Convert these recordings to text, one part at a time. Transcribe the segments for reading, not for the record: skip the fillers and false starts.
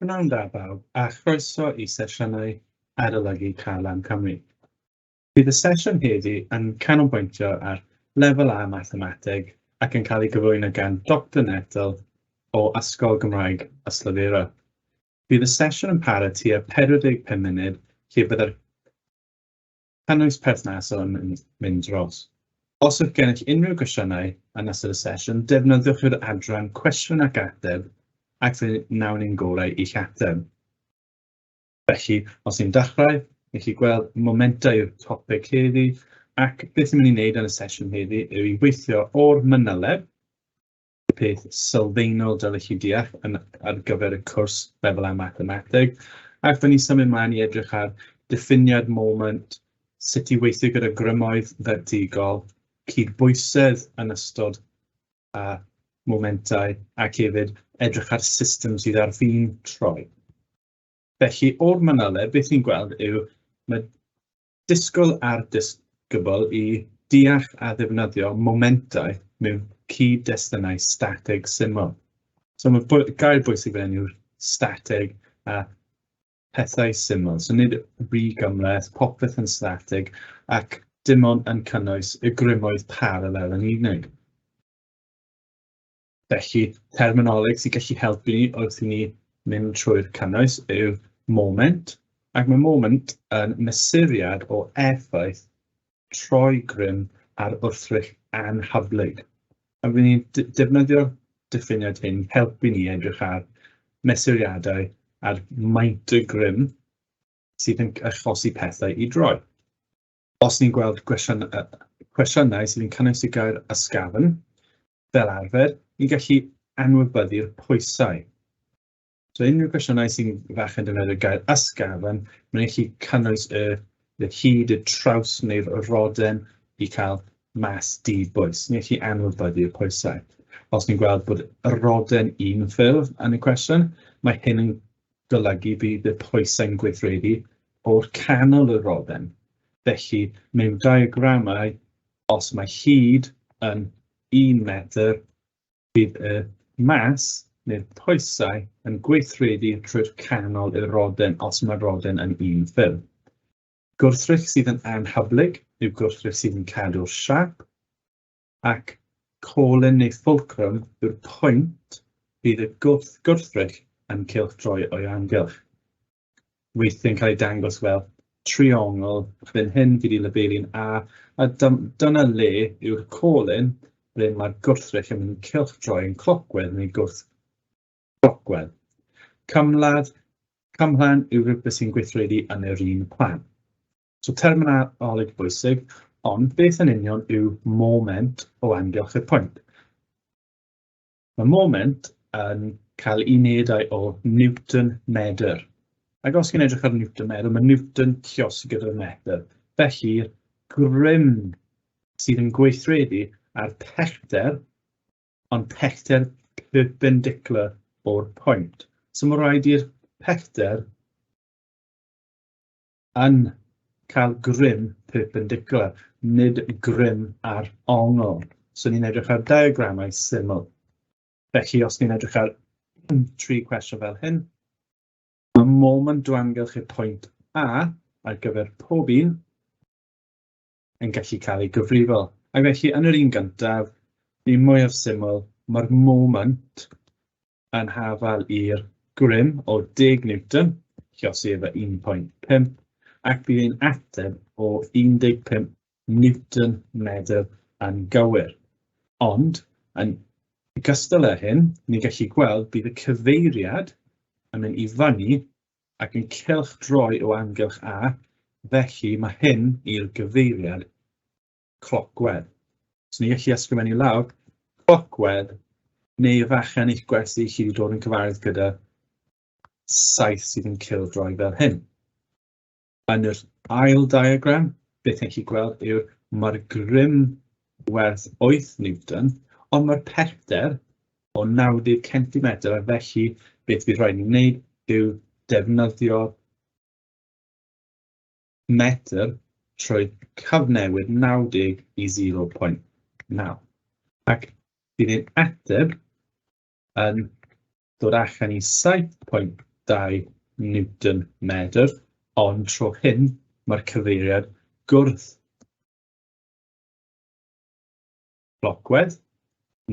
Prynawn da bawb, a chroeso i sesiynau adolygu Carlam Cymru. Bydd y sesiwn heddi yn canolbwyntio ar Lefel A Mathemateg ac yn cael ei gyflwyno gan Doctor Nettle o Ysgol Gymraeg Ystalyfera. Bydd y sesiwn yn para tua 45 munud lle byddai'r cynnwys perthnasol yn mynd dros. Os oes gennych unrhyw gwestiynau yn ystod y sesiwn, defnyddiwch yr adran cwestiwn ac ateb ac fe wnawn ni'n gorau i'ch ateb. Felly, os ni'n dechrau, ni'n gallu gweld momentau yw'r topig heddi, ac beth ni'n mynd i wneud yn y sesiwn heddi yw i weithio o'r manyleb, y peth sylfaenol dylech chi deall yn, ar gyfer y cwrs Lefel A Mathemateg, ac fe ni'n symud mlaen i edrych ar diffiniad moment, sut i weithio gyda grymoedd fertigol, cydbwysedd yn ystod a momentau, ac hefyd edrych ar system sydd ar fin troi. Felly, o'r manyleb, beth ni'n gweld yw mae disgwyl ar disgybl i deall a ddefnyddio momentau mewn cyd-destunau stateg syml. So mae gair bwysig fan hyn yw'r stateg a pethau syml. So nid rhy gymhleth, popeth yn statig ac dim ond yn cynnwys y grymoedd paralel yn unig. Felly, terminoleg sy'n gallu helpu ni wrth i ni mynd trwy'r cynnwys yw moment, ac mae moment yn mesuriad o effaith troi grym ar wrthrych anhyblyg. A fydd ni'n defnyddio'r diffiniad hyn i helpu ni edrych ar mesuriadau ar maint y grym sydd yn achosi pethau i droi. Os ni'n gweld cwestiynau sydd yn cynnwys y gair ysgafn, fel arfer, ni'n gallu anwybyddu'r pwysau. So unrhyw gwestiynau sy'n fach yn defnyddio'r gair ysgafn, mae'n gallu cynnwys y, y hyd, y traws neu'r roden i cael mas dibwys. Ni'n gallu anwybyddu'r pwysau. Os ni'n gweld bod y roden un ffurf yn y cwestiwn, mae hyn yn golygu bydd y pwysau'n gweithredu o'r canol y roden. Felly, mewn diagramau, os mae hyd yn 1 metr, bydd y mas neu'r pwysau yn gweithredu trwy'r canol i'r roden os mae'r roden yn un ffurf. Gwrthrych sydd yn anhyblyg yw gwrthrych sydd yn cadw'r siâp, ac colyn neu fulcrum yw'r pwynt bydd y gwrthrych yn cylchdroi o'i amgylch. Weithiau'n cael ei dangos fel triongl, fan hyn fi wedi labelu'n A, a dyna le yw'r colyn ble mae'r gwrthrych yn mynd cylchdroi yn clocwedd neu gwrth clocwedd. Cymhlad, cymhlan yw rhywbeth sy'n gweithredu yn yr un plan. So terminoleg bwysig, ond beth yn union yw moment o amgylch y pwynt? Mae moment yn cael unedau o Newton medr. Ac os chi'n edrych ar Newton medr, mae Newton lliosi gyda'r medr. Felly, grym sydd yn gweithredu ar pellter, ond pellter perpendicular o'r pwynt. So mae rhaid i'r pellter yn cael grym perpendicular, nid grym ar ongl. So ni'n edrych ar diagramau syml. Felly, os ni'n edrych ar tri cwestiwn fel hyn, mae moment o amgylch y pwynt A ar gyfer pob un yn gallu cael ei gyfrifo. Ac felly, yn yr un gyntaf, ni'n mwyaf syml, mae'r moment yn hafal i'r grym o 10 Newton, lliosi efo 1.5, ac bydd ein ateb o 15 Newton medr yn gywir. Ond, yn ogystal â hyn, ni'n gallu gweld bydd y cyfeiriad yn mynd i fyny ac yn cylchdroi o amgylch A, felly mae hyn i'r gyfeiriad clocwedd. So ni'n gallu ysgrifennu lawr clocwedd neu efallai yn eich gwersi chi wedi dod yn cyfarwydd gyda saeth sydd yn cildroi fel hyn. Yn yr ail diagram, beth chi'n gallu gweld yw mae'r grym werth 8 Newton, ond mae'r pellter o 90 cm, a felly beth fydd rhaid i ni wneud yw defnyddio metr trwy cyfnewid 90 i 0.9. Ac bydd ein ateb yn dod allan i 7.2. 2 Newton medr, ond tro hyn mae'r cyfeiriad gwrth clocwedd,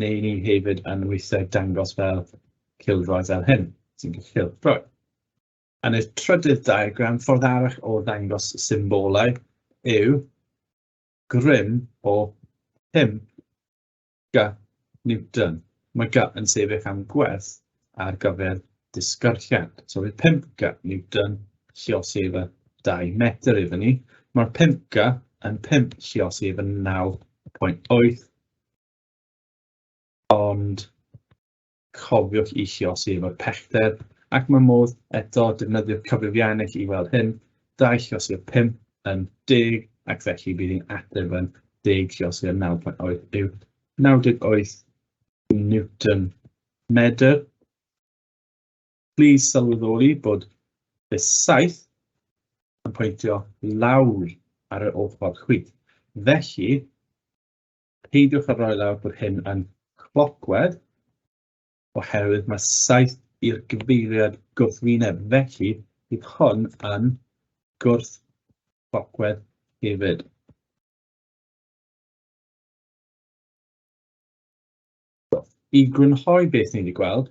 neu ni hefyd yn weithiau dangos fel cildroi fel hyn, sy'n cildroi. Yn y trydydd diagram, ffordd arall o ddangos symbolau yw grym o 5 G Newton. Mae G yn sefyll am gwerth ar gyfer disgyrchiant. So bydd 5 G Newton lluosi efo 2 metr iddo ni. Mae'r 5 G yn 5 lluosi efo 9.8, ond cofiwch i lluosi efo'r pellter, ac mae modd eto defnyddio cyfrifiannell i weld hyn, 2 lluosi o 5 yn 10, ac felly bydd ein ateb yn 10 lluosi o 9.8 yw 98 Newton medr. Please sylweddoli bod y 7 yn pwyntio lawr ar yr ochr chwith. Felly, peidiwch â rhoi lawr bod hyn yn clocwedd, oherwydd mae 7 i'r gyfeiriad gwrthwyneb. Felly, bydd hwn yn gwrth clocwedd hefyd. I grynhoi beth ni wedi gweld,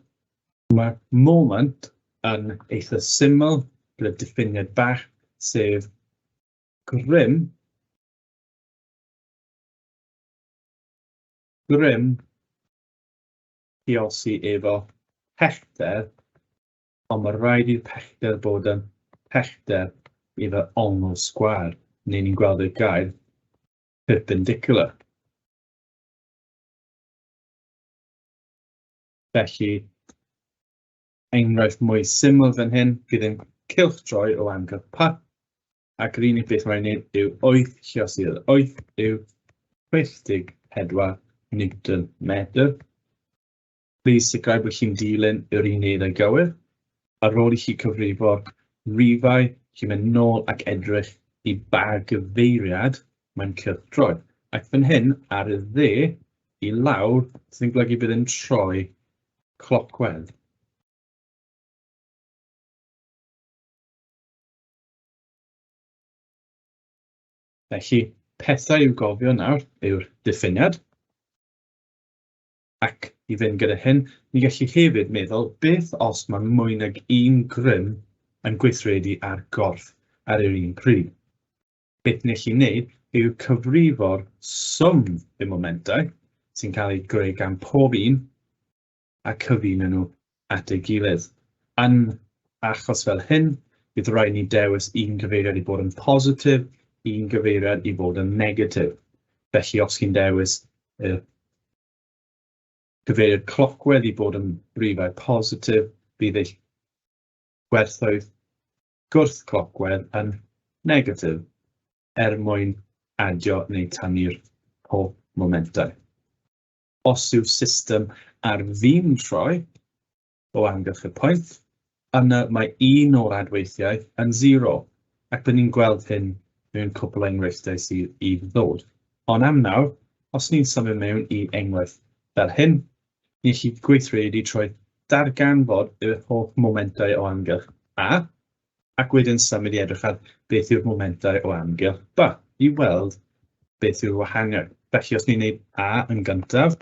mae moment yn eitha syml gyda diffiniad bach, sef grym grym lluosi efo pellter, ond mae rhaid i'r pellter bod yn pellter efo ongl sgwâr, neu ni'n gweld y gair perpendicular. Felly, enghraifft mwy syml fan hyn, bydd yn cylchdroi o amgylch P, ac yr unig beth mae'n ei wneud yw 8 lluosi 8 yw 64 Newton metr. Plîs sicrhau bod chi'n dilyn yr unedau gywir. Ar ôl i chi cyfrifo'r rifau, chi'n mynd nôl ac edrych i ba gyfeiriad mae'n cylchdroi. Ac fan hyn, ar y dde, i lawr, sy'n golygu bydd yn troi clocwedd. Felly, pethau i'w gofio nawr yw'r diffiniad. Ac i fynd gyda hyn, ni gallu hefyd meddwl beth os mae mwy nag un grym yn gweithredu ar gorff ar yr un pryd. Beth ni allu wneud yw cyfrifo'r swm y momentau sy'n cael ei greu gan pob un a cyfuno nhw at ei gilydd. Yn achos fel hyn, bydd rhaid ni dewis un gyfeiriad i bod yn positif, un gyfeiriad i fod yn negatif. Felly os chi'n dewis y cyfeiriad clocwedd i bod yn rifau positif, bydd eich gwerthoedd gwrth clocwedd yn negatif er mwyn adio neu tynnu'r holl momentau. Os yw system ar fin troi o amgylch y pwynt, yna mae un o'r adweithiau yn 0, ac byddwn ni'n gweld hyn mewn cwpl o enghreifftiau sydd i ddod. Ond am nawr, os ni'n symud mewn i enghraifft fel hyn, ni allu gweithredu trwy darganfod yr holl momentau o amgylch A, ac wedyn symud i edrych ar beth yw'r momentau o amgylch B, i weld beth yw'r wahaniaeth. Felly, os ni'n gwneud A yn gyntaf,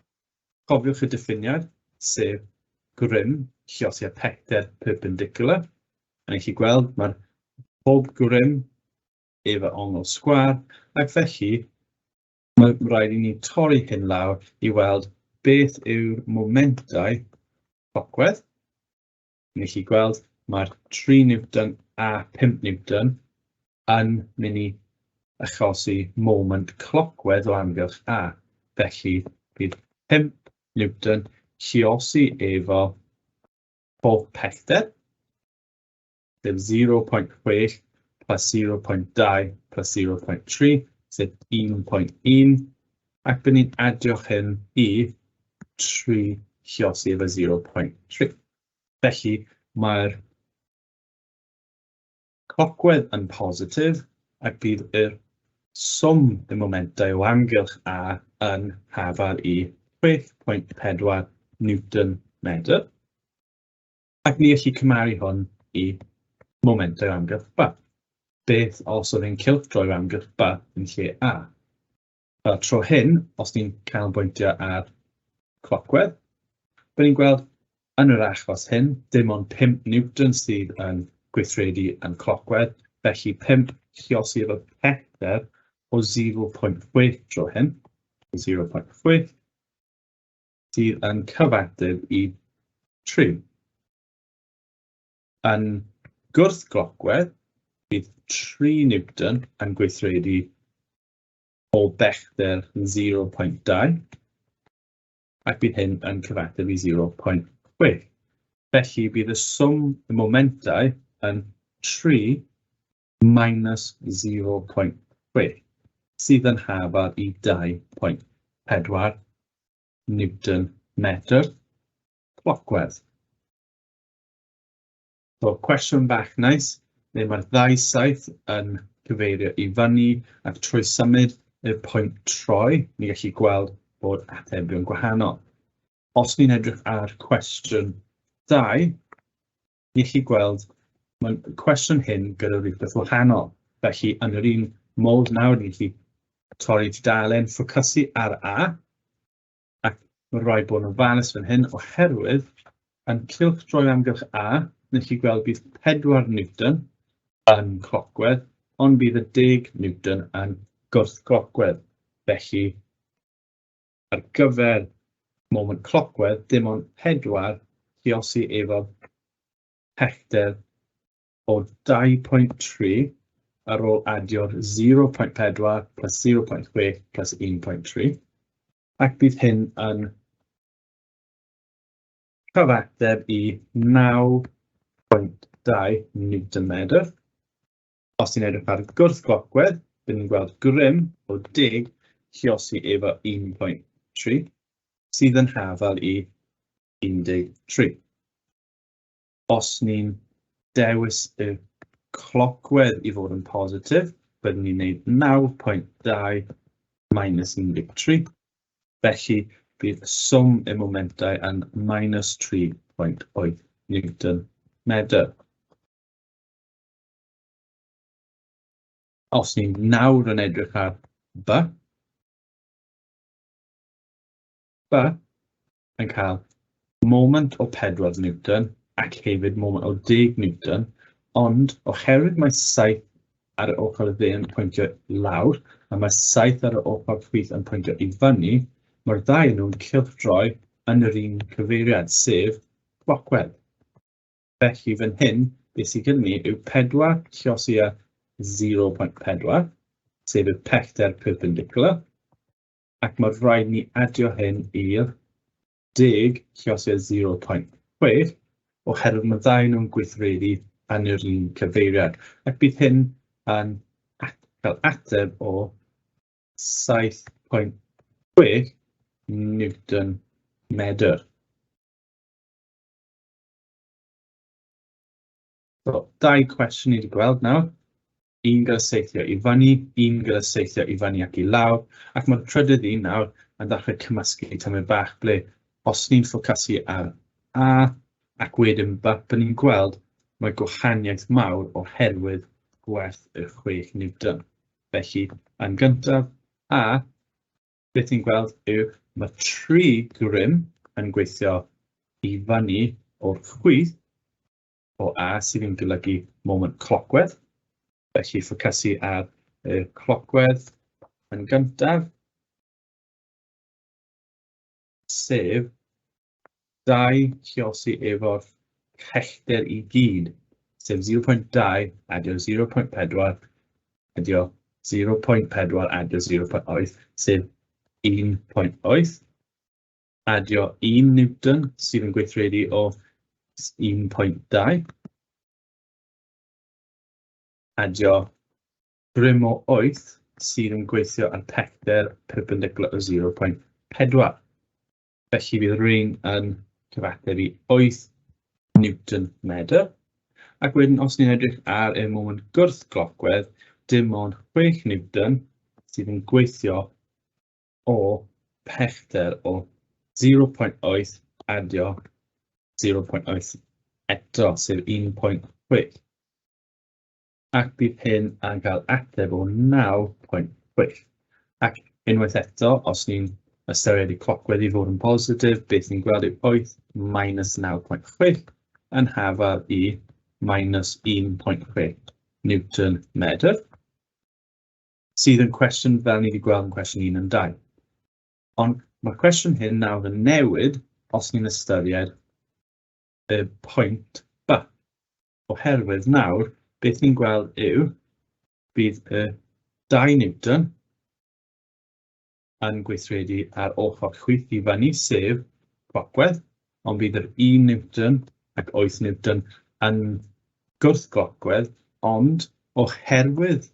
cofiwch y diffiniad, sef grym lluosi â pellter perpendicular. A ni'n gallu gweld mae'r pob grym efo ongl sgwâr, ac felly mae rhaid i ni torri hyn lawr i weld beth yw'r momentau clocwedd. Ni'n gallu gweld mae'r 3 Newton a 5 Newton yn mynd i achosi moment clocwedd o amgylch A. Felly bydd 5 Newton lluosi efo pob pellter, sef 0.6 plus 0.2 plus 0.3, sef 1.1, ac bydd ni'n adio hyn i 3 lluosi efo 0.3. Felly mae'r clocwedd yn positif ac bydd yr swm y momentau o amgylch A yn hafal i 6.4 Newton medr. Ac ni allu cymharu hwn i momentau o amgylch B. Beth os oedd e'n cylchdroi o amgylch B yn lle A? Fel tro hyn, os ni'n canolbwyntio ar clocwedd, byddwn ni'n gweld yn yr achos hyn, dim ond 5 Newton sydd yn gweithredu yn clocwedd, felly 5 lluosi efo pellter o 0.6 tro hyn, 0.6, sydd yn cyfateb i 3. Yn gwrthglocwedd, bydd 3 Newton yn gweithredu o bellter 0.2, ac bydd hyn yn cyfateb i 0.6. Felly bydd y swm y momentau yn 3 minus 0.6, sydd yn hafal i 2.4 Newton metr clocwedd. So, cwestiwn bach neis, le mae'r ddau saeth yn cyfeirio i fyny ac trwy symud y pwynt troi, ni'n gallu gweld bod atebion gwahanol. Os ni'n edrych ar cwestiwn 2, ni'n gallu gweld mae'n cwestiwn hyn gyda rhywbeth wahanol. Felly, yn yr un modd nawr, ni'n gallu torri tudalen, ffocysu ar A, ac mae rhaid bod yn ofalus fan hyn oherwydd yn cylchdroi amgylch A, nes i gweld bydd 4 Newton yn clocwedd, ond bydd y 10 Newton yn gwrthglocwedd. Felly, ar gyfer moment clocwedd, dim ond 4 lluosi efo pellter o 2.3 ar ôl adio'r 0.4 plus 0.6 plus 1.3, ac bydd hyn yn cyfateb i 9.2 Newton medr. Os ni'n edrych ar gwrthglocwedd, bydd ni'n gweld grym o 10 lluosi efo 1.3, sydd yn hafal i 13. Os ni'n dewis y clocwedd i fod yn positif, byddwn ni'n gwneud 9.2 minus 13. Felly, bydd swm y momentau yn minus 3.8 Newton medr. Os ni'n nawr yn edrych ar B, B yn cael moment o 4 Newton ac hefyd moment o 10 Newton, ond oherwydd mae 7 ar y ochr dde yn pwyntio lawr a mae 7 ar y ochr chwith yn pwyntio i fyny, mae'r ddau nhw'n cylchdroi yn yr un cyfeiriad, sef clocwedd. Felly fan hyn, beth sydd gyda ni yw 4 lluosi â 0.4, sef y pellter perpendicular, ac mae rhaid ni adio hyn i'r 10 lluosi â 0.6, oherwydd mae ddau nhw'n gweithredu yn yr un cyfeiriad. Ac bydd hyn yn cael ateb o 7.6 Newton medr. So, dau cwestiwn ni wedi gweld nawr. Un gyda saethio i fyny, un gyda saethio i fyny ac i lawr, ac mae'r trydydd un nawr yn dechrau cymysgu tymed bach ble os ni'n ffocysu ar A ac wedyn B, byddwn ni'n gweld mae gwahaniaeth mawr oherwydd gwerth y 6 Newton. Felly, yn gyntaf, A, beth ni'n gweld yw mae 3 grym yn gweithio i fyny o'r chwith o A sydd yn golygu moment clocwedd. Felly ffocysu ar y clocwedd yn gyntaf, sef 2 lluosi efo'r pellter i gyd, sef 0.2 adio 0.4 adio 0.4 adio 0.8, sef 1.8. Adio 1 Newton sydd yn gweithredu o 1.2. Adio grym o 8 sydd yn gweithio ar pellter perpendicular o 0.4. Felly bydd rhain yn cyfateb i 8 Newton medr. Ac wedyn, os ni'n edrych ar y moment gwrthglocwedd, dim ond 6 Newton sydd yn gweithio o pellter o 0.8 adio 0.8 eto, sef 1.8. 6. Ac bydd hyn yn cael ateb o 9.6. Ac unwaith eto, os ni'n ystyried y clocwedd i fod yn positif, beth ni'n gweld yw 8 minus 9.6 yn hafal i minus 1.6 Newton medr, sydd yn cwestiwn fel ni wedi gweld yn cwestiwn 1 yn 2. Ond mae'r cwestiwn hyn nawr yn newid os ni'n ystyried y pwynt B. Oherwydd nawr, beth ni'n gweld yw bydd y 2 Newton yn gweithredu ar ochr chwith i fyny, sef clocwedd, ond bydd yr 1 Newton ac 8 Newton yn gwrthglocwedd, ond oherwydd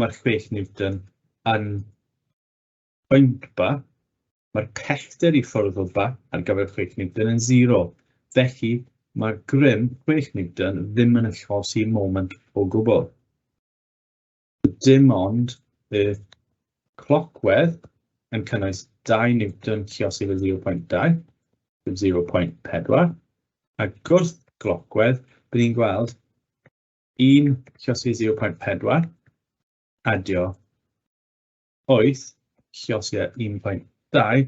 mae'r 6 Newton yn pwynt B, mae'r pellter i ffwrdd o B ar gyfer 6 Newton yn 0. Felly, mae'r grym 6 Newton ddim yn achosi moment o gwbl. Dim ond y clocwedd yn cynnwys 2 Newton lluosi efo 0.2, sef 0.4, a gwrth glocwedd, bydd ni'n gweld 1 lluosi 0.4, adio 8 lluosi â 1.2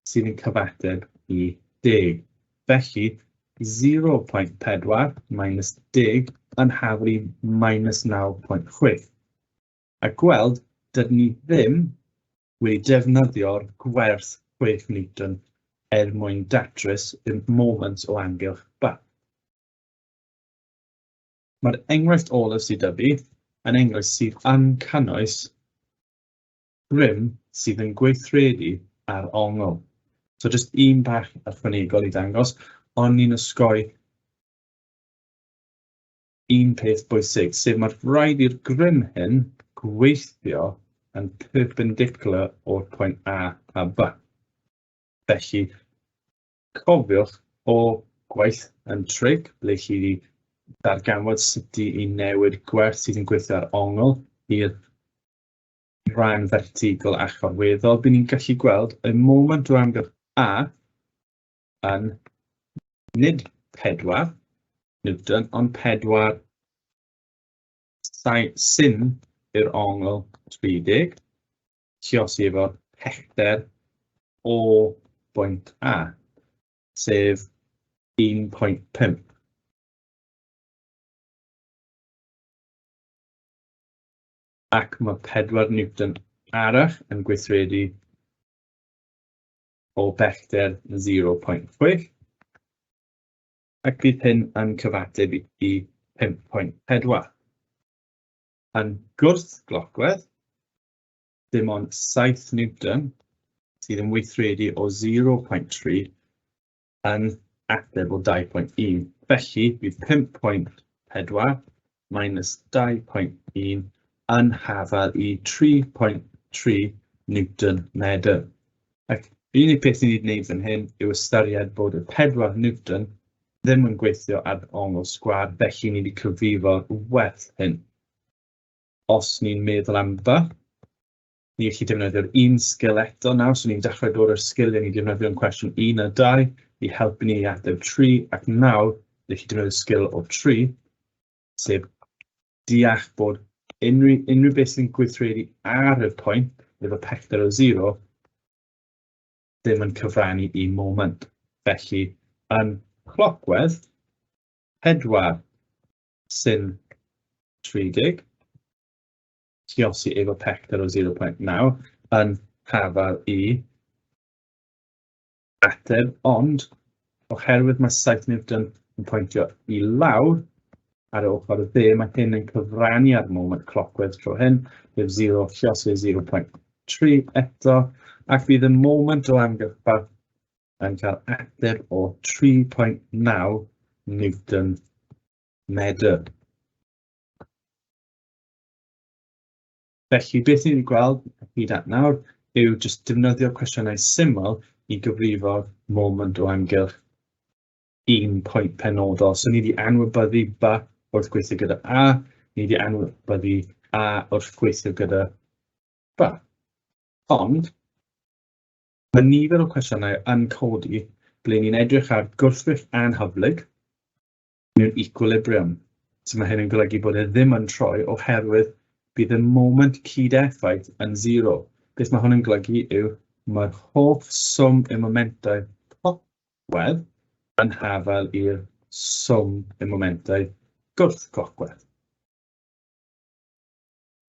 sydd yn cyfateb i 10. Felly, 0.4 minus 10 yn haflu minus 9.6. A gweld, dydyn ni ddim wedi defnyddio'r gwerth 6 Newton er mwyn datrys y moment o amgylch B. Mae'r enghraifft olaf sydd 'da fi yn enghraifft sydd yn cynnwys grym sydd yn gweithredu ar ongl. So jyst un bach ychwanegol i ddangos, ond ni'n osgoi un peth bwysig, sef mae'r rhaid i'r grym hyn gweithio yn perpendicular o'r pwynt A a B. Felly, cofiwch o gwaith yn trig, ble chi wedi darganfod sut i newid gwerth sydd yn gweithio ar ongl i'r rhan fertigol a chorweddol, bydd ni'n gallu gweld y moment o amgylch A yn nid 4 Newton, ond 4 sin i'r ongl 30, lluosi efo pellter o bwynt A, sef 1.5. Ac mae 4 Newton arall yn gweithredu o bellter 0.6, ac bydd hyn yn cyfateb i 5.4. Yn gwrth-glocwedd, dim ond 7 Newton sydd yn weithredu o 0.3 yn ateb o 2.1. Felly, bydd 5.4 minus 2.1 yn hafal i 3.3 Newton medr. Ac yr unig peth ni'n ei wneud fan hyn yw ystyried bod y 4 Newton ddim yn gweithio ar ongl sgwâr, felly ni wedi cyfrifo'r werth hyn. Os ni'n meddwl am B, ni gallu defnyddio'r un sgil eto nawr, so ni'n dechrau dod â'r sgiliau ni'n defnyddio yn cwestiwn 1 a 2 i helpu ni i ateb 3, ac nawr ni gallu defnyddio sgil o 3, sef deall bod unrhyw beth sy'n gweithredu ar y pwynt efo pellter o 0 ddim yn cyfrannu i moment. Felly, yn clocwedd, 4 sin 30, lluosi efo pellter o 0.9 yn hafal i ateb, ond oherwydd mae 7 Newton yn pwyntio i lawr ar y ochr y dde, mae hyn yn cyfrannu ar moment clocwedd tro hyn, sef 0 lluosi 0.3 eto, ac fydd y moment o amgylch yn cael ateb o 3.9 Newton medr. Felly, beth ni'n gweld hyd at nawr yw jyst defnyddio cwestiynau syml i gyfrifo moment o amgylch un pwynt penodol. So ni wedi anwybyddu B wrth gweithio gyda A, ni wedi anwybyddu A wrth gweithio gyda B. Ond, mae nifer o cwestiynau yn codi ble ni'n edrych ar gwrthrych anhyblyg mewn equilibrium. So mae hyn yn golygu bod e ddim yn troi oherwydd bydd y moment cyd-effaith yn 0. Beth mae hwn yn golygu yw mae'r holl swm y momentau clocwedd yn hafal i'r swm y momentau gwrth-clocwedd.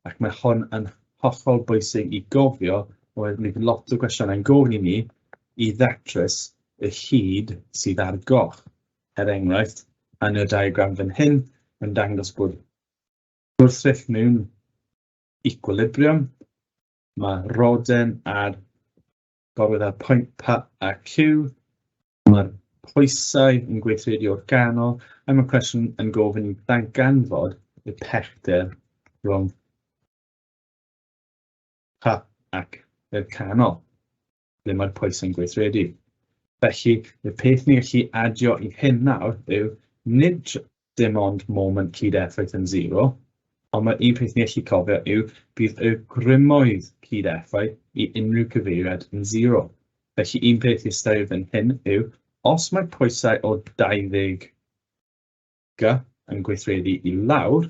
Ac mae hwn yn hollol bwysig i gofio, oherwydd bydd lot o gwestiynau'n gofyn i ni i ddatrys y hyd sydd ar goll. Er enghraifft, yn y diagram fan hyn, mae'n dangos bod gwrthrych mewn equilibrium, mae roden ar gorwedd ar pwynt P a Q, mae'r pwysau yn gweithredu o'r ganol, a mae'r cwestiwn yn gofyn i ddarganfod y pellter rhwng P ac y canol, ble mae'r pwysau'n gweithredu. Felly, y peth ni'n gallu adio i hyn nawr yw nid dim ond moment cyd-effaith yn 0, ond mae un peth ni'n gallu cofio yw bydd y grymoedd cyd-effaith i unrhyw cyfeiriad yn 0. Felly un peth i ystyried fan hyn yw, os mae pwysau o 20 G yn gweithredu i lawr,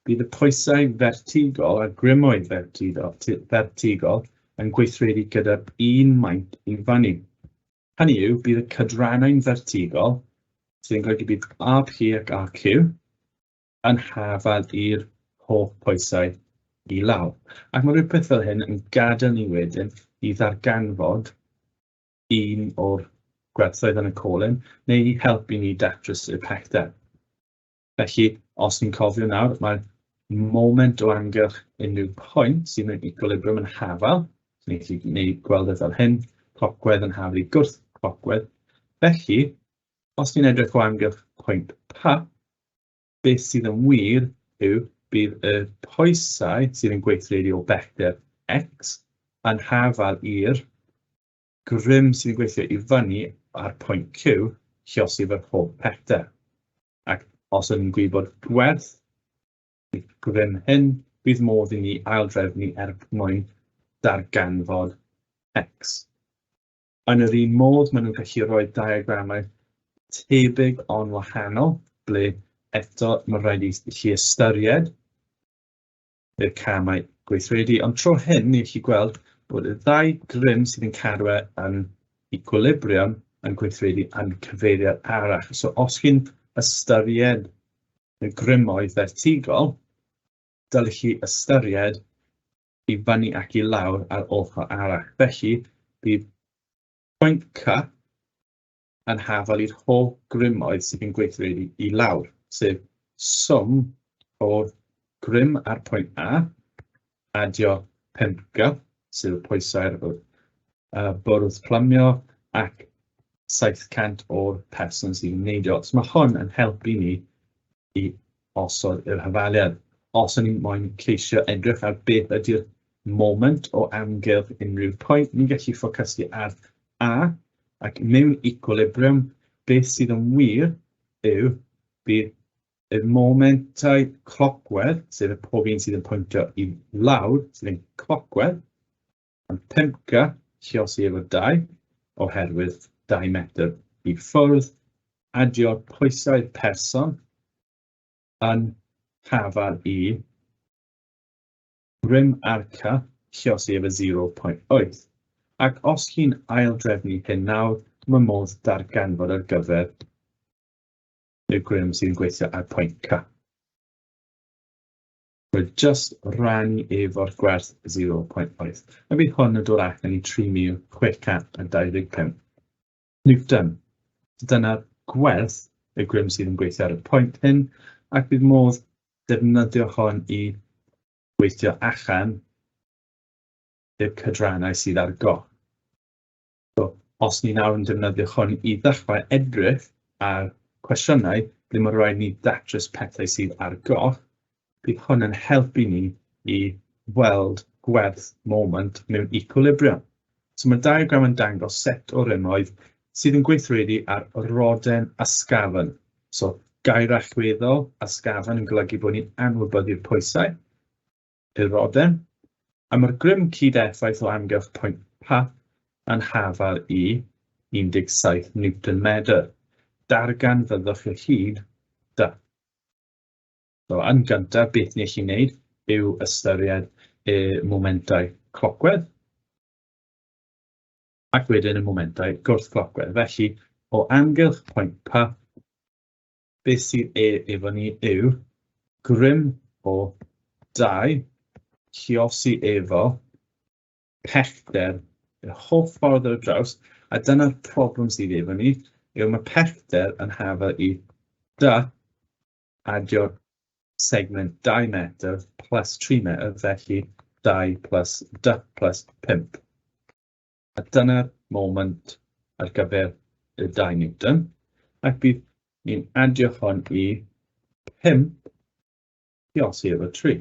bydd y pwysau fertigol a'r grymoedd fertigol yn gweithredu gyda'r un maint i fyny. Hynny yw, bydd y cydrannau'n fertigol, sydd yn golygu bydd RP ac RQ yn hafal i'r holl pwysau i lawr. Ac mae rhywbeth fel hyn yn gadael ni wedyn i ddarganfod un o'r gwerthoedd yn y colyn, neu i helpu ni datrys y pellter. Felly, os ni'n cofio nawr, mae'r moment o amgylch unrhyw pwynt sydd mewn equilibrium yn hafal, so ni'n gallu gwneud gweld e fel hyn, clocwedd yn hafal i gwrth clocwedd. Felly, os ni'n edrych o amgylch pwynt P, beth sydd yn wir yw bydd y pwysau sydd yn gweithredu o bellter x yn hafal i'r grym sydd yn gweithio i fyny ar pwynt Q, lluosi efo'r holl pellter. Ac os ydym yn gwybod gwerth y grym hyn, bydd modd i ni aildrefnu er mwyn darganfod x. Yn yr un modd, maen nhw'n gallu rhoi diagramau tebyg ond wahanol, ble eto mae rhaid i chi ystyried y camau gweithredu. Ond tro hyn, ni'n gallu gweld bod y ddau grym sydd yn cadw e yn equilibrium yn gweithredu yn cyfeiriad arall. So os chi'n ystyried y grymoedd fertigol, dylech chi ystyried i fyny ac i lawr ar ochr arall. Felly, bydd pwynt C yn hafal i'r holl grymoedd sydd yn gweithredu i lawr, sef swm o'r grym ar pwynt A, adio 5G, sef y pwysau'r bwrdd plymio, ac 700 o'r person sydd yn neidio. So mae hwn yn helpu ni i osod yr hafaliad. Os o'n i'n moyn ceisio edrych ar beth ydy'r moment o amgylch unrhyw pwynt, ni'n gallu ffocysu ar A, ac mewn equilibrium, beth sydd yn wir yw bydd y momentau clocwedd, sef y pob un sydd yn pwyntio i lawr, sydd yn clocwedd, yn 5G, lluosi efo 2, oherwydd 2 metr i ffwrdd, adio'r pwysau'r person yn hafal i grym ar C, lluosi efo 0.8. Ac os chi'n aildrefnu hyn nawr, mae modd darganfod ar gyfer y grym sydd yn gweithio ar pwynt C. Rwy'n just rannu efo'r gwerth 0.8. A bydd hwn yn dod allan i 3,625 Newton. Dyna'r gwerth y grym sydd yn gweithio ar y pwynt hyn, ac bydd modd defnyddio hwn i weithio allan i'r cydrannau sydd ar goll. So, os ni nawr yn defnyddio hwn i ddechrau edrych ar cwestiynau ble mae rhaid ni datrys pethau sydd ar goll, bydd hwn yn helpu ni i weld gwerth moment mewn equilibrium. So mae'r diagram yn dangos set o rymoedd sydd yn gweithredu ar roden ysgafn. So gair allweddol ysgafn yn golygu bod ni'n anwybyddu'r pwysau i'r roden, a mae'r grym cyd-effaith o amgylch pwynt P yn hafal i 17 Newton medr. Darganfyddwch y hyd D. So, yn gyntaf, beth ni allu wneud yw ystyried y momentau clocwedd ac wedyn y momentau gwrthglocwedd. Felly, o amgylch pwynt P, beth sydd efo ni yw grym o 2 lluosi efo pellter yr holl ffordd ar draws, a dyna'r problem sydd efo ni, yw mae pellter yn hafal i d adio'r segment 2 metr plus 3 metr, felly 2 plus d plus 5. A dyna'r moment ar gyfer y 2 Newton, ac bydd ni'n adio hwn i 5 lluosi efo 3.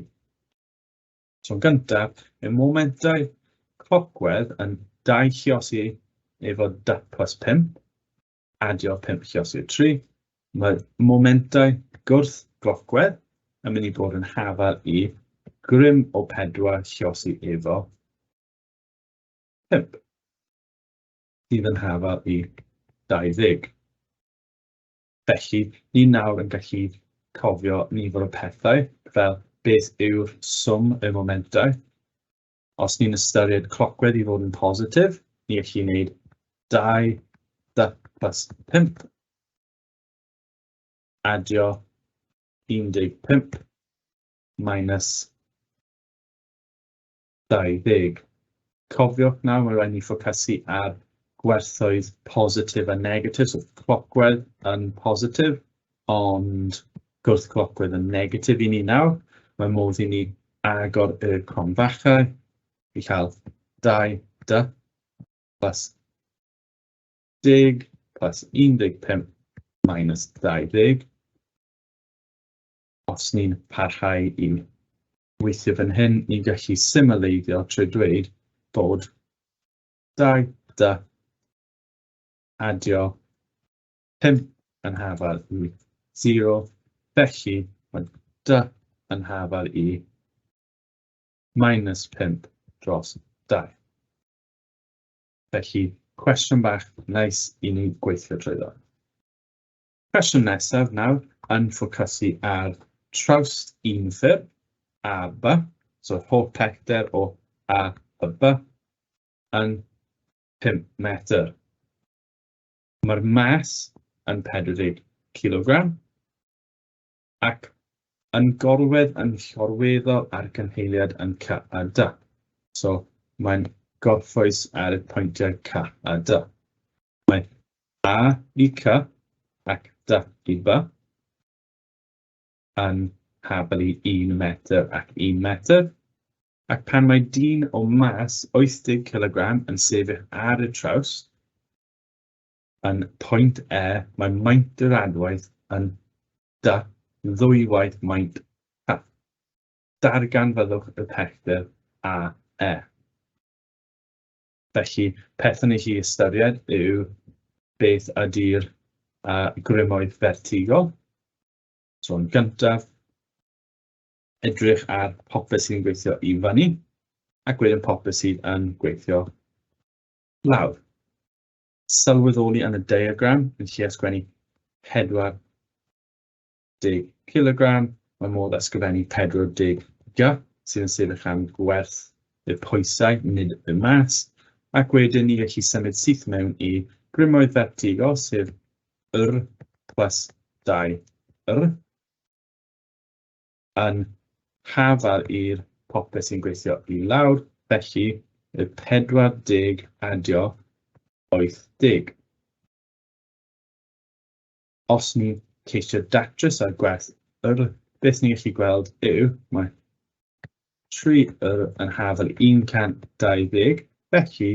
So yn gyntaf, y momentau clocwedd yn 2 lluosi efo d plus 5, adio 5 lluosi 3. Mae momentau gwrth glocwedd yn mynd i bod yn hafal i grym o 4 lluosi efo 5, sydd yn hafal i 20. Felly, ni nawr yn gallu cofio nifer o pethau, fel beth yw'r swm y momentau. Os ni'n ystyried clocwedd i fod yn positif, ni allu wneud 2 d plus 5, adio 15 minus 20. Cofiwch nawr, mae rhaid ni ffocysu ar gwerthoedd positif a negatif, so clocwedd yn positif, ond gwrth clocwedd yn negatif i ni nawr. Mae modd i ni agor y cromfachau i cael 2 d plus 10 plus 15 minus 20. Os ni'n parhau i weithio fan hyn, ni'n gallu symleiddio trwy dweud bod 2 d adio 5 yn hafal i 0, felly mae d yn hafal i minus 5 dros 2. Felly, cwestiwn bach neis i ni gweithio trwyddo. Cwestiwn nesaf nawr yn ffocysu ar trawst unffurf A, B, so holl pellter o A a B yn 5 metr. Mae'r mas yn 40 kilogram ac yn gorwedd yn llorweddol ar gynheiliad yn C a D. So mae'n gorffwys ar y pwyntiau C a D. Mae A i C ac D i B yn hafal i 1 metr ac 1 metr, ac pan mae dyn o mas 80 kg yn sefyll ar y trawst, yn pwynt E, mae maint yr adwaith yn D ddwywaith maint C. Darganfyddwch y pellter AE. Felly, peth yn i ystyried yw beth ydy'r grymoedd fertigol. So yn gyntaf, edrych ar popeth sy'n gweithio i fyny, ac wedyn popeth sydd yn gweithio lawr. Sylweddoli yn y diagram, yn lle ysgrifennu 40 kilogram, mae modd ysgrifennu 40 g, sydd yn sefyll am gwerth y pwysau, nid y mas, ac wedyn ni gallu symud syth mewn i grymoedd fertigol, sef R plus 2 R, yn hafal i'r popeth sy'n gweithio i lawr, felly y 40 adio 80. Os ni'n ceisio datrys ar gwerth R, beth ni'n gallu gweld yw mae 3 R yn hafal 120, felly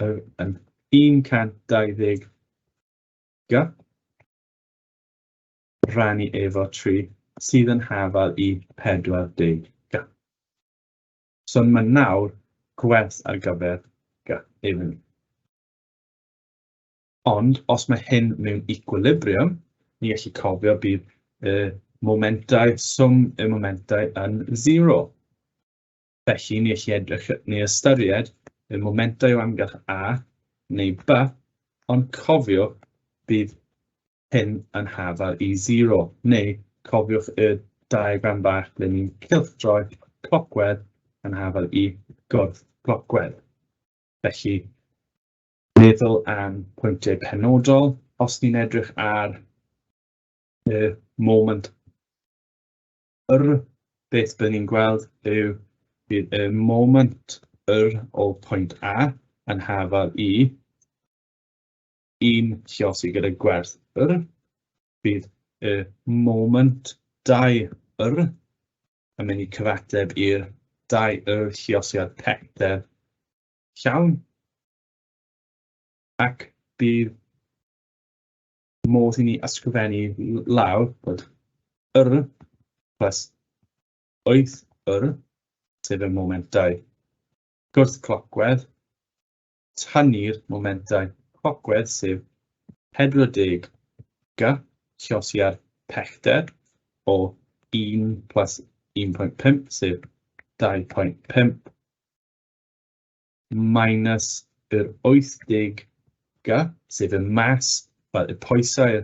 R yn 120 G rannu efo 3 sydd yn hafal i 40 G. So mae nawr gwerth ar gyfer G efo ni. Ond os mae hyn mewn equilibrium, ni gallu cofio bydd y momentau, swm y momentau yn 0. Felly ni gallu edrych, ni ystyried y momentau o amgylch A neu B, ond cofiwch bydd hyn yn hafal i 0, neu cofiwch y diagram bach ble ni'n cylchdroi clocwedd yn hafal i gwrth clocwedd. Felly, meddwl am pwyntiau penodol, os ni'n edrych ar y moment yr, beth byddwn ni'n gweld yw bydd y moment yr o pwynt A yn hafal i 1 lliosi gyda gwerth yr, bydd y moment 2 yr yn mynd i cyfateb i'r 2 yr lliosiad pellter llawn, ac bydd modd i ni ysgrifennu lawr bod yr plus 8 yr, sef y momentau gwrth clocwedd, tynnu'r momentau clocwedd, sef 40 g, lliosiad pellter o 1 plus 1.5, sef 2.5, minus yr 80 g, sef y mas, fel y pwysau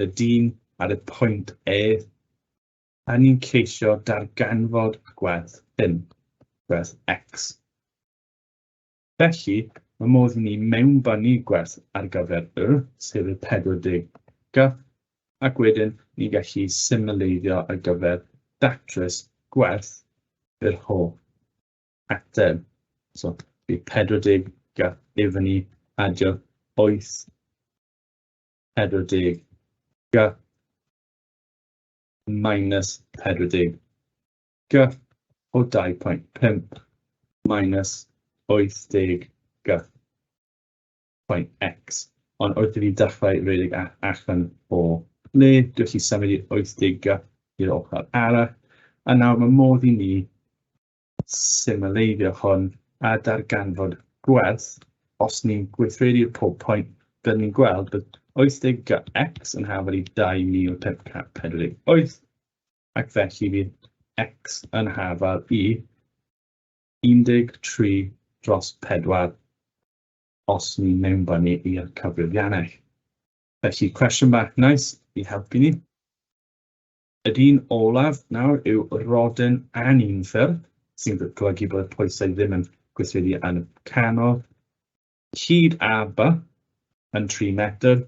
y dyn ar y pwynt E, a ni'n ceisio darganfod gwerth hyn, gwerth x. Felly, mae modd i ni mewnbynnu gwerth ar gyfer y, sef y 40 g, ac wedyn ni'n gallu symleiddio ar gyfer datrys gwerth yr holl ateb. So, bydd 40 g i fyny adio 8 40 g minus 40 g o 2.5 minus 80 g point x. Ond wrth i fi dechrau redeg allan o le, dwi'n gallu symud i'r 80 g i'r ochr arall. A nawr mae modd i ni symleiddio hwn a darganfod gwerth. Os ni'n gweithredu'r pob pwynt, byddwn ni'n gweld bod 80 g x yn hafal i 2,548, ac felly fydd x yn hafal i 13 dros 4 os ni'n mewnbynnu i'r cyfrifiannell. Felly, cwestiwn bach nice i helpu ni. Yr un olaf nawr yw rodyn anunffurf, sy'n golygu bod y pwysau ddim yn gweithredu yn y canol. Hyd A B yn 3 metr,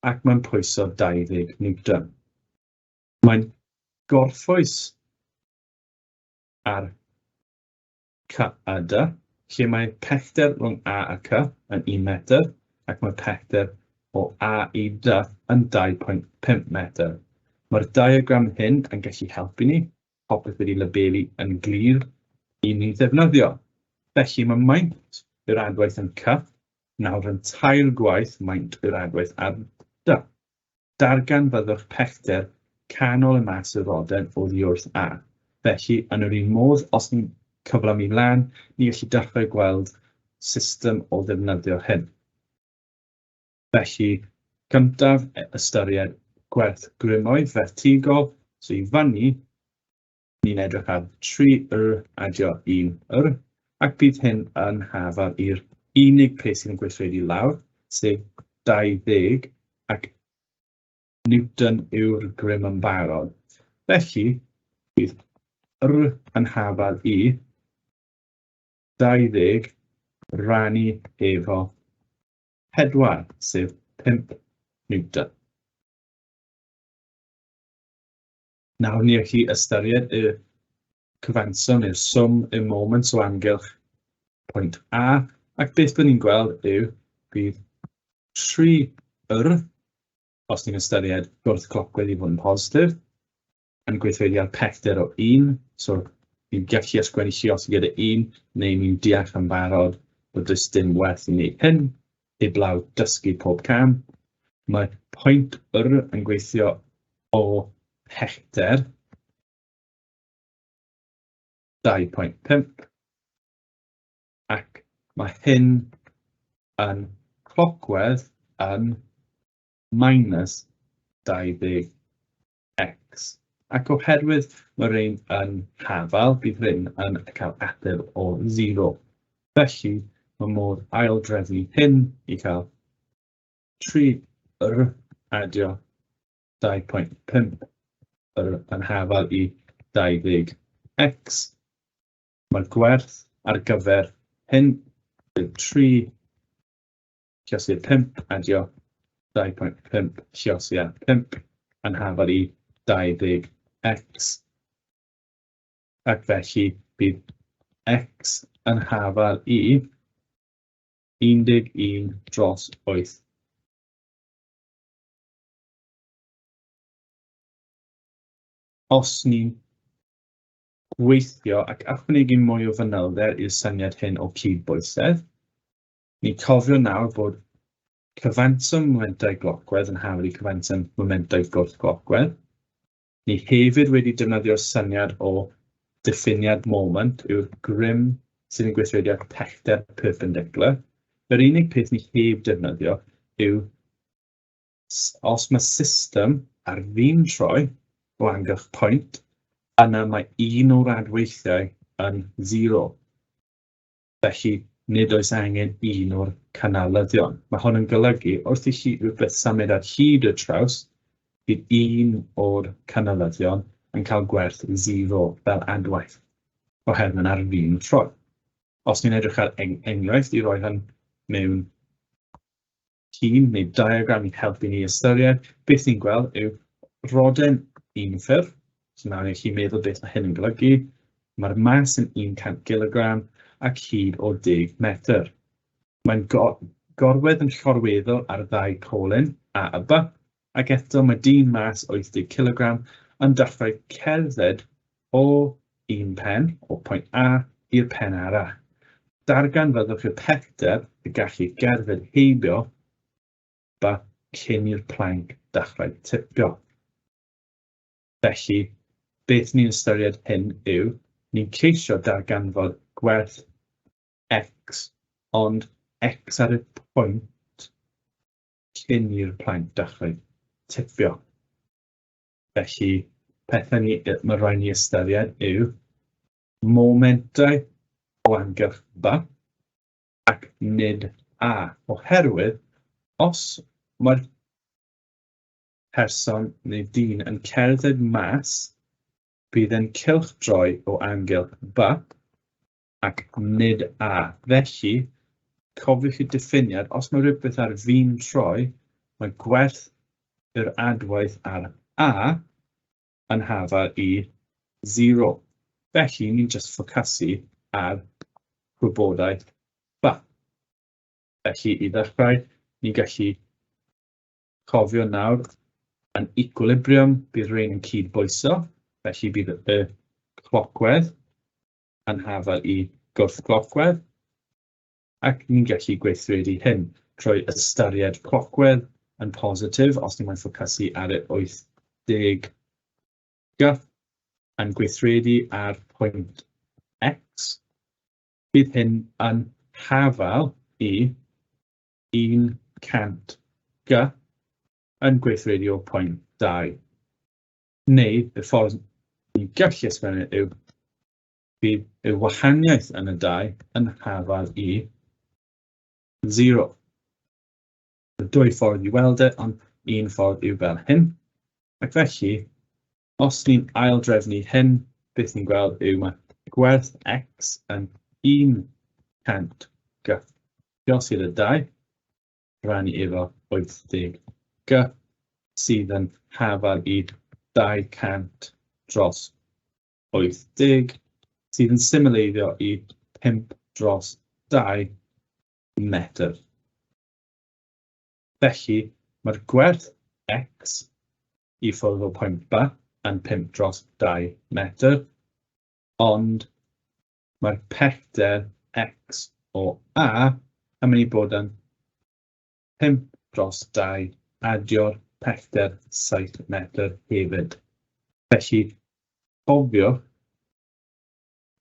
ac mae'n pwyso 20 Newton. Mae'n gorffwys ar C a D, lle mae pellter rhwng A a C yn 1 metr, ac mae pellter o A i D yn 2.5 metr. Mae'r diagram hyn yn gallu helpu ni, popeth wedi labelu yn glir i ni ddefnyddio. Felly mae maint yr adwaith yn C nawr yn tair gwaith maint yr adwaith ar D. Darganfyddwch pellter canol y mas y roden oddi wrth A. Felly, yn yr un modd, os ni'n cyflymu lan, ni gallu dechrau gweld system o ddefnyddio hyn. Felly, gyntaf, ystyried gwerth grymoedd fertigol, so i fyny, ni'n edrych ar 3 yr adio 1 yr, ac bydd hyn yn hafal i'r unig peth sydd yn gweithredu lawr, sef 20, ac Newton yw'r grym yn barod. Felly, bydd R yn hafal i 20 rannu efo 4, sef 5 Newton. Nawr ni allu ystyried y cyfanswm neu'r swm y moment o amgylch pwynt A, ac beth byddwn ni'n gweld yw bydd 3 R, os ni'n ystyried gwrth clocwedd i fod yn positif, yn gweithredu ar pellter o 1, so ni'n gallu ysgrifennu lluosi gyda 1, neu ni'n deall yn barod bod does dim werth i wneud hyn, heblaw dysgu pob cam. Mae pwynt R yn gweithio o pellter 2.5, ac mae hyn yn clocwedd yn minus 20x. Ac oherwydd mae rhain yn hafal, bydd rhain yn cael ateb o 0. Felly, mae modd aildrefnu hyn i cael 3 R adio 2.5 Yn hafal i 20x. Mae'r gwerth ar gyfer hyn yw 3 lliosi 5 adio 2.5 lliosi ar 5 yn hafal i 20x. Ac felly bydd x yn hafal i 11 dros 8. Os ni'n gweithio ac ychwanegu mwy o fanylder i'r syniad hyn o cydbwysedd, ni'n cofio nawr bod cyfanswm momentau glocwedd yn hafal i cyfanswm momentau gwrthglocwedd. Ni hefyd wedi defnyddio'r syniad o diffiniad moment yw'r grym sydd yn gweithredu ar pellter perpendicular. Yr unig peth ni heb defnyddio yw os mae system ar fin troi o amgylch pwynt, yna mae un o'r adweithiau yn 0. Felly, nid oes angen un o'r canalyddion. Mae hwn yn golygu wrth i chi rhywbeth symud ar hyd y traws, bydd un o'r canalyddion yn cael gwerth 0 fel adwaith, oherwydd mae'n ar fin troi. Os ni'n edrych ar enghraifft i roi hyn mewn llun neu diagram i helpu ni ystyried, beth ni'n gweld yw roden un ffurf. So nawr i chi meddwl beth mae hyn yn golygu. Mae'r mas yn 100 kilogram ac hyd o 10 metr. Mae'n gorwedd yn llorweddol ar ddau colyn A a B, ac eto mae dyn mas 80 kilogram yn dechrau cerdded o un pen, o pwynt A, i'r pen arall. Darganfyddwch y pellter y gallu gerdded heibio B cyn i'r planc dechrau tipio. Felly, beth ni'n ystyried hyn yw, ni'n ceisio darganfod gwerth x, ond x ar y pwynt cyn i'r planc dechrau tipio. Felly, pethau ni, mae rhaid ni ystyried yw momentau o amgylch B ac nid A, oherwydd os mae'r person neu dyn yn cerdded mas, bydd yn cylchdroi o amgylch B ac nid A. Felly, cofiwch y diffiniad, os mae rhywbeth ar fin troi, mae gwerth yr adwaith ar A yn hafal i 0. Felly, ni'n just ffocysu ar gwybodaeth B. Felly, i ddechrau, ni'n gallu cofio nawr yn equilibrium, bydd rhain yn cydbwyso, felly bydd y clocwedd yn hafal i gwrthglocwedd, ac ni'n gallu gweithredu hyn trwy ystyried clocwedd yn positif, os ni'n moyn ffocysu ar y 80 G, yn gweithredu ar pwynt X, bydd hyn yn hafal i 100 G yn gweithredu o pwynt 2. Neu, y ffordd ni'n gallu ysgrifennu yw bydd y wahaniaeth yn y dau yn hafal i 0. Mae dwy ffordd i weld e, ond un ffordd yw fel hyn. Ac felly, os ni'n aildrefnu hyn, beth ni'n gweld yw mae gwerth x yn 100 g. Diolch i'r 2, rannu efo 80 g, sydd yn hafal i 200 dros 80, sydd yn symleiddio i 5 dros 2 metr. Felly, mae'r gwerth x i ffwrdd o pwynt B yn 5 dros 2 metr, ond mae'r pellter x o A yn mynd i bod yn 5 dros 2 adio'r pellter 7 metr hefyd. Felly, cofiwch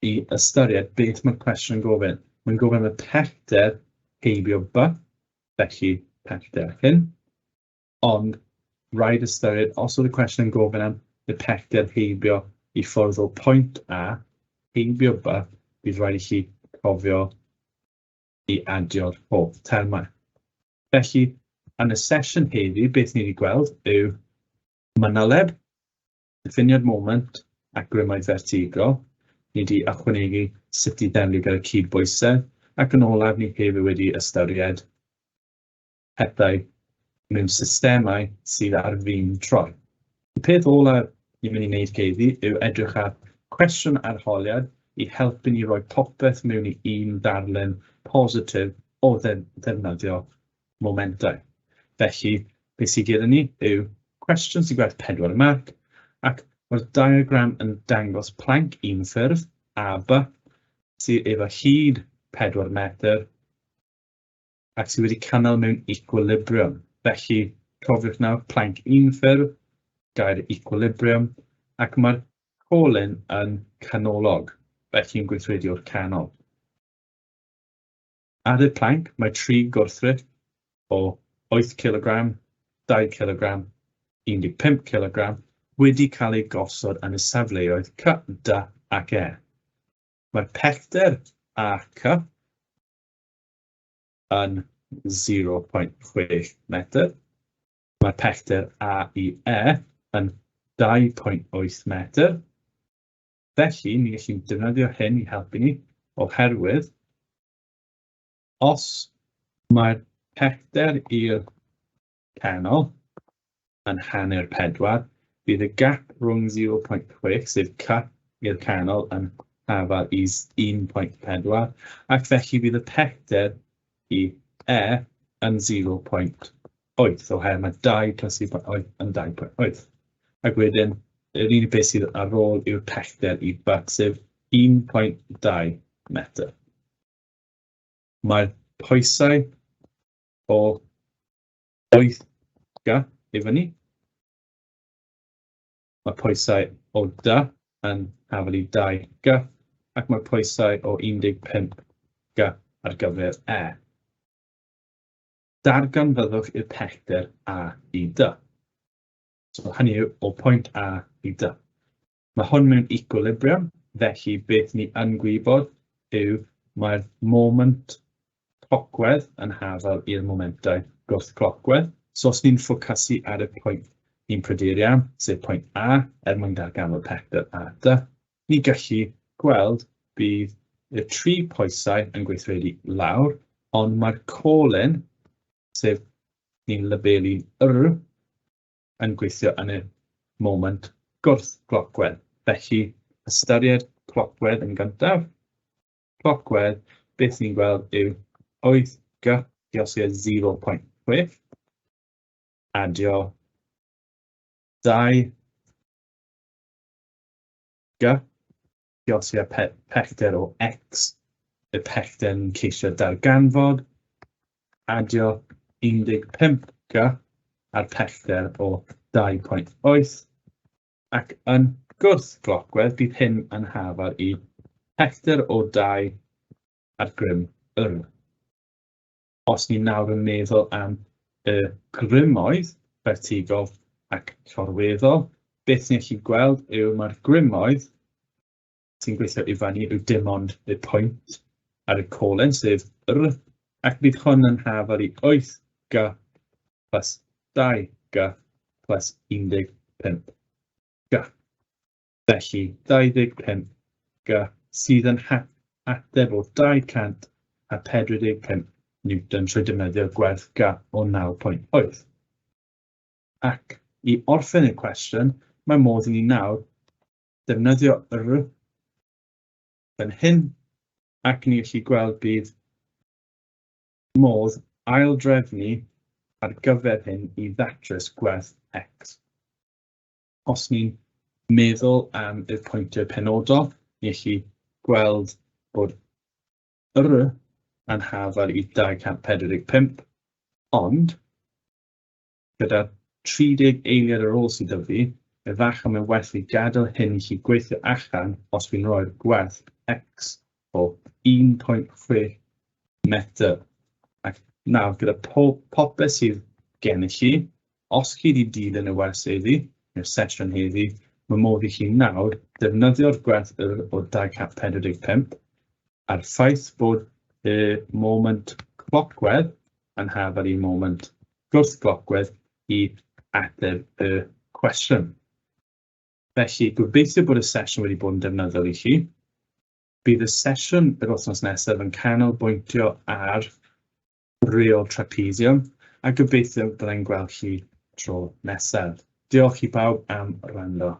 i ystyried beth mae'r cwestiwn yn gofyn. Mae'n gofyn am y pellter heibio B, felly pellter hyn, ond rhaid ystyried os oedd y cwestiwn yn gofyn am y pellter heibio i ffwrdd o pwynt A, heibio B, bydd rhaid i chi cofio i adio'r holl termau. Felly, yn y sesiwn heddi, beth ni wedi gweld yw manyleb. Diffiniad moment a grymoedd fertigol. Ni wedi ychwanegu sut i ddelio gyda cydbwysedd, ac yn olaf ni hefyd wedi ystyried pethau mewn systemau sydd ar fin troi. Y peth olaf ni'n mynd i wneud heddi yw edrych ar cwestiwn arholiad i helpu ni roi popeth mewn i un ddarlun positif o ddefnyddio momentau. Felly, beth sydd gyda ni yw cwestiwn sy'n gwerth 4 marc, ac mae'r diagram yn dangos planc un ffurf, A, B, sydd efo hyd 4 metr ac sydd wedi cynnal mewn equilibrium. Felly, cofiwch nawr, planc un ffurf, gair equilibrium, ac mae'r colyn yn canolog, felly yn gweithredu o'r canol. Ar y planc, mae tri gwrthrych o 8 cilogram, 2 cilogram, 15 cilogram wedi cael eu gosod yn y safleoedd C, D ac E. Mae pellter AC yn 0.6 metr. Mae pellter A i E yn 2.8 metr. Felly, ni'n gallu defnyddio hyn i helpu ni, oherwydd os mae'r pellter i'r canol yn hanner pedwar, bydd y gap rhwng 0.6, sef C i'r canol, yn hafal i 1.4, ac felly bydd y pellter i E yn 0.8, oherwydd mae 2 plus 0.8 yn 2.8. Ac wedyn, yr unig beth sydd ar ôl yw'r pellter i B, sef 1.2 metr. Mae'r pwysau o 8 G i fyny. Mae pwysau o D yn hafal i 2 G, ac mae pwysau o 15 G ar gyfer E. Darganfyddwch y pellter A i D. So hynny yw o pwynt A i D. Mae hwn mewn equilibrium, felly beth ni yn gwybod yw mae'r moment clocwedd yn hafal i'r momentau gwrth-clocwedd. So os ni'n ffocysu ar y pwynt ni'n pryderu am, sef pwynt A, er mwyn darganfod pellter A D, ni gallu gweld bydd y tri pwysau yn gweithredu lawr, ond mae'r colyn, sef ni'n labelu R, yn gweithio yn y moment gwrth-glocwedd. Felly, ystyried clocwedd yn gyntaf. Clocwedd, beth ni'n gweld yw 8 G diosio 0.6, adio 2 G diosio pellter o X, y pellter ni'n ceisio darganfod, adio 15 G a'r pellter o 2.8, ac yn gwrth-glocwedd bydd hyn yn hafal i pellter o 2 ar grym yr. Os ni nawr yn meddwl am y grymoedd fertigol ac llorweddol, beth ni'n gallu gweld yw mae'r grymoedd sy'n gweithio i fyny yw dim ond y pwynt ar y colyn, sef R, ac bydd hwn yn hafal i 8 G plus 2 G plus 15 G. Felly 25 G sydd yn ateb o 245 Newton trwy defnyddio gwerth G o 9.8. Ac i orffen y cwestiwn, mae modd i ni nawr defnyddio R fan hyn, ac ni gallu gweld bydd modd aildrefnu ar gyfer hyn i ddatrys gwerth X. Os ni'n meddwl am y pwyntiau penodol, ni gallu gweld bod R yn hafal i 245, ond gyda 30 eiliad ar ôl sydd 'da fi, efallai mae'n werth i gadael hyn i chi gweithio allan os fi'n rhoi'r gwerth x o 1.6 metr. Ac nawr, gyda pob popeth sydd gennych chi, os chi wedi dilyn y wers heddi, neu'r sesiwn heddi, mae modd i chi nawr defnyddio'r gwerth yr o 245 a'r ffaith bod y moment clocwedd yn hafal i moment gwrth-glocwedd i ateb y cwestiwn. Felly, gobeithio bod y sesiwn wedi bod yn defnyddiol i chi. Bydd y sesiwn yr wythnos nesaf yn canolbwyntio ar reol trapezium, a gobeithio byddai'n gweld chi tro nesaf. Diolch i bawb am wrando.